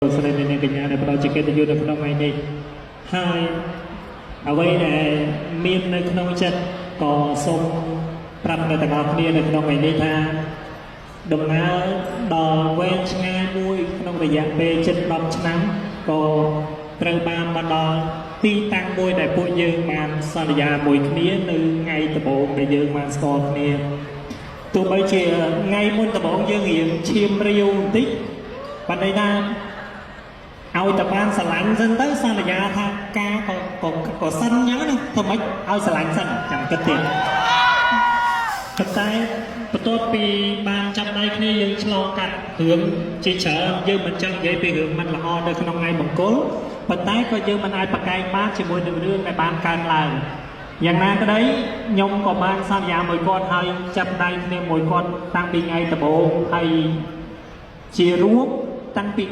លោកស្រីអ្នកនាងកញ្ញាដែលផ្ដល់ជាកិត្តិយសនៅក្នុងថ្ងៃនេះហើយអ្វីដែលមាននៅក្នុងចិត្តក៏សូមប្រាប់អ្នកទាំងអស់គ្នានៅក្នុងថ្ងៃនេះថាដំណើរដ៏វែងឆ្ងាយមួយក្នុងរយៈពេលជិត10ឆ្នាំក៏ត្រូវបានមកដល់ទីតាំងមួយដែលពួកយើងបានសន្យាមួយគ្នានៅថ្ងៃដំបូងដែលយើងបានស្គាល់គ្នា ទោះបីជាថ្ងៃមុនដំបូងយើងរៀងឈាមរាវបន្តិចបានន័យថាឲ្យតែបានស្រឡាញ់សិនទៅសន្យាថាការក៏ក៏ក៏សិនអញ្ចឹងណាធ្វើម៉េចឲ្យស្រឡាញ់សិនចាំគិតទៀតប៉ុន្តែបន្ទាប់ពីបានចាប់ដៃគ្នាយើងឆ្លងកាត់រឿងជាច្រើនយើងមិនចង់និយាយពីរឿងមិនល្អនៅក្នុងថ្ងៃមង្គលប៉ុន្តែក៏យើងមិនអាចប្រកែកបានជាមួយនឹងរឿងដែលបានកើតឡើង យ៉ាងណាក្តីខ្ញុំក៏បានសន្យាមួយគាត់ហើយចាប់ដៃគ្នាមួយគាត់តាំងពីថ្ងៃដំបូងហើយជារួមតាំងពី